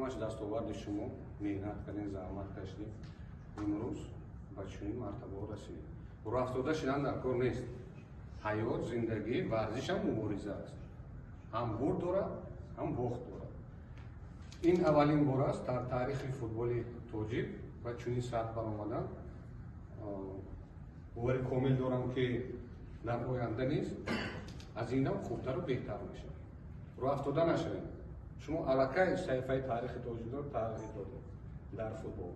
Ҳамаш дастоварди шумо, меҳнат кардем, заҳмат кашидем, имрӯз ба чунин мартабаҳо расидем. Рӯҳафтода шидан дар кор нест. Ҳаёт, зиндагӣ, варзишам мубориза аст, ҳам бурд дорад, ҳам бохт дорад. Ин аввалин бор аст дар таърихи футболи тоҷик ба чунин сатҳ баромадан. Бовари комил дорам, ки дар оянда низ аз инам хубтару беҳтар мешавад. Рӯҳафтода нашавем. Шумо аллакай саҳифаи таърихи тоҷикро тағйир додед дар футбол.